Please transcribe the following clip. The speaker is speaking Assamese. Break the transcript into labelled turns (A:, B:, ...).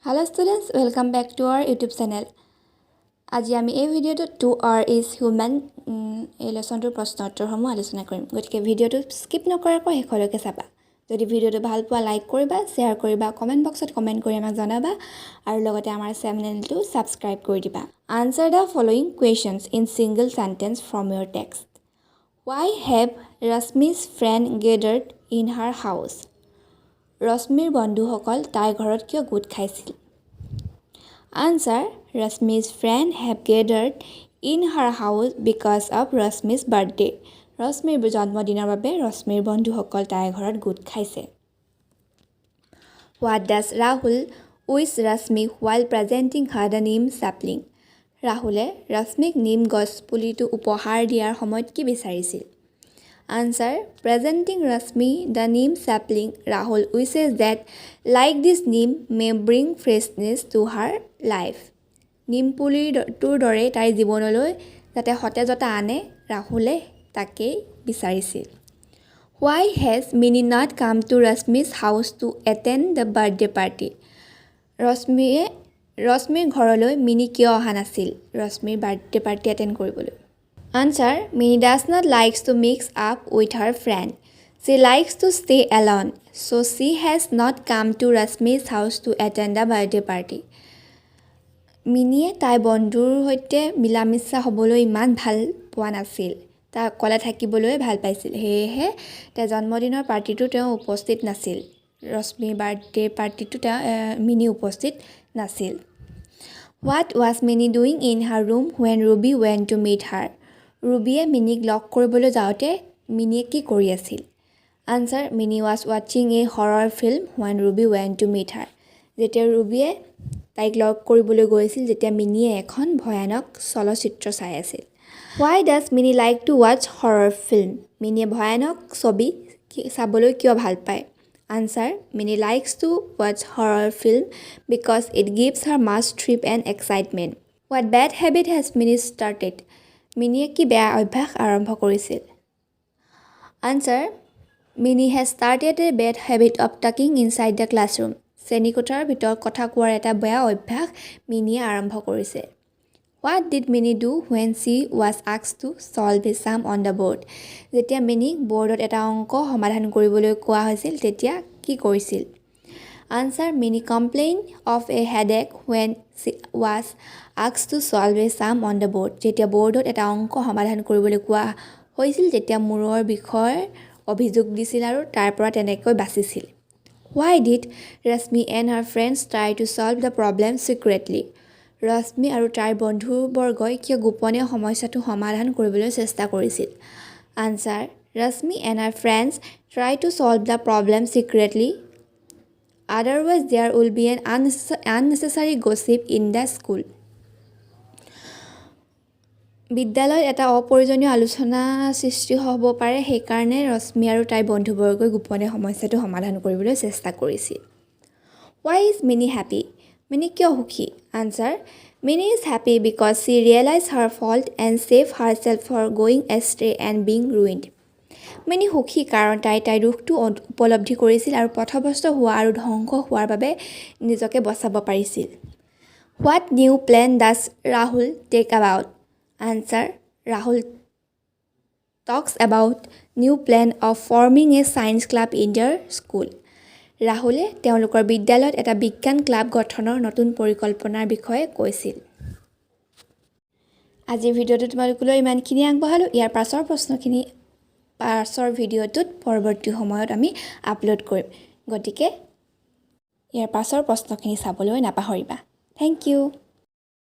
A: Hello students, welcome back to our YouTube channel. আজি আমি এই ভিডিঅ'টোত "To Err Is Human" এই লেচনটোৰ প্ৰশ্ন উত্তৰসমূহ আলোচনা কৰিম। গতিকে ভিডিঅ'টো স্কিপ নকৰাকৈ শেষলৈকে চাবা। যদি ভিডিঅ'টো ভাল পোৱা, লাইক কৰিবা, শ্বেয়াৰ কৰিবা, কমেণ্ট বক্সত কমেণ্ট কৰি আমাক জনাবা আৰু লগতে আমাৰ চেনেলটো ছাবস্ক্ৰাইব কৰি দিবা। Answer the following questions in single sentence from your text. Why have Rashmi's friend gathered in her house? ৰশ্মিৰ বন্ধুসকল তাইৰ ঘৰত কিয় গোট খাইছিল? Answer: Rashmi's friend have gathered in her house because of Rashmi's birthday. ৰশ্মিৰ জন্মদিনৰ বাবে ৰশ্মিৰ বন্ধুসকল তাইৰ ঘৰত গোট খাইছে। What does Rahul wish Rashmi while presenting her the neem sapling? ৰাহুলে ৰশ্মিক নিম গছ পুলিটো উপহাৰ দিয়াৰ সময়ত কি বিচাৰিছিল? Answer: Presenting Rashmi the neem sapling, Rahul wishes that like this neem may bring freshness to her life. নিম পুলিটোৰ দৰে তাইৰ জীৱনলৈ যাতে সতেজতা আনে, ৰাহুলে তাকেই বিচাৰিছিল। Why has Mini not come to Rashmi's house to attend the birthday party? ৰশ্মিৰ ঘৰলৈ মিনি কিয় অহা নাছিল ৰশ্মিৰ বাৰ্থডে পাৰ্টি এটেণ্ড কৰিবলৈ? Answer: Mini does not likes to mix up with her friend. She likes to stay alone, so she has not come to Rashmi's house to attend the birthday party. মিনিয়ে তাইৰ বন্ধুৰ সৈতে মিলা মিছা হ'বলৈ ইমান ভাল পোৱা নাছিল। তাই অকলে থাকিবলৈ ভাল পাইছিল। সেয়েহে তাইৰ জন্মদিনৰ পাৰ্টিটো তেওঁ উপস্থিত নাছিল। ৰশ্মিৰ বাৰ্থডে পাৰ্টিটো তেওঁ মিনি উপস্থিত নাছিল। What was Mini doing in her room when Ruby went to meet her? ৰুবিয়ে মিনিক লগ কৰিবলৈ যাওঁতে মিনিয়ে কি কৰি আছিল? Answer: Mini was watching a horror film when Ruby went to meet her. যেতিয়া ৰুবিয়ে তাইক লগ কৰিবলৈ গৈছিল, তেতিয়া মিনিয়ে এখন ভয়ানক চলচ্চিত্ৰ চাই আছিল। Why does Mini like to watch horror film? মিনিয়ে ভয়ানক ছবি চাবলৈ কিয় ভাল পায়? Answer: Mini likes to watch horror film because it gives her much thrill and excitement. What bad habit has Mini started? মিনিয়ে কি বেয়া অভ্যাস আৰম্ভ কৰিছিল? Answer: Mini has started a bad habit of talking inside the classroom. শ্ৰেণীকোঠাৰ ভিতৰত কথা কোৱাৰ এটা বেয়া অভ্যাস মিনিয়ে আৰম্ভ কৰিছে। What did Mini do when she was asked to solve a sum on the board? যেতিয়া মিনিক ব'ৰ্ডত এটা অংক সমাধান কৰিবলৈ কোৱা হৈছিল, তেতিয়া কি কৰিছিল? Answer: Mini complain of a headache when she was asked to solve a sum on the board. যেতিয়া ব'ৰ্ডত এটা অংক সমাধান কৰিবলৈ কোৱা হৈছিল, তেতিয়া মূৰৰ বিষৰ অভিযোগ দিছিল আৰু তাৰ পৰা তেনেকৈ বাচিছিল। Why did Rashmi and her friends try to solve the problem secretly? ৰশ্মি আৰু তাইৰ বন্ধুবৰ্গই কিয় গোপনে সমস্যাটো সমাধান কৰিবলৈ চেষ্টা কৰিছিল? Answer: Rashmi and her friends try to solve the problem secretly, otherwise there will be an unnecessary gossip in the school. বিদ্যালয়ত এটা অপ্ৰয়োজনীয় আলোচনা সৃষ্টি হ'ব পাৰে, সেইকাৰণে ৰশ্মি আৰু তাইৰ বন্ধুবৰ্গই গোপনে সমস্যাটো সমাধান কৰিবলৈ চেষ্টা কৰিছিল। Why is Mini happy? Mini কিয় সুখী? Answer: Mini is happy because she realize her fault and save herself for going astray and being ruined. Mini সুখী কাৰণ তাই তাইৰ দোষটো উপলব্ধি কৰিছিল আৰু পথভ্ৰষ্ট হোৱা আৰু ধ্বংস হোৱাৰ বাবে নিজকে বচাব পাৰিছিল। What new plan does Rahul talk about? Answer: Rahul talks about new plan of forming a science club in their school. ৰাহুলে তেওঁলোকৰ বিদ্যালয়ত এটা বিজ্ঞান ক্লাব গঠনৰ নতুন পৰিকল্পনাৰ বিষয়ে কৈছিল। আজিৰ ভিডিঅ'টো তোমালোকলৈ ইমানখিনি আগবঢ়ালোঁ। ইয়াৰ পাছৰ প্ৰশ্নখিনি পাছৰ ভিডিঅ'টোত পৰৱৰ্তী সময়ত আমি আপলোড কৰিম। গতিকে ইয়াৰ পাছৰ প্ৰশ্নখিনি চাবলৈ নাপাহৰিবা। Thank you.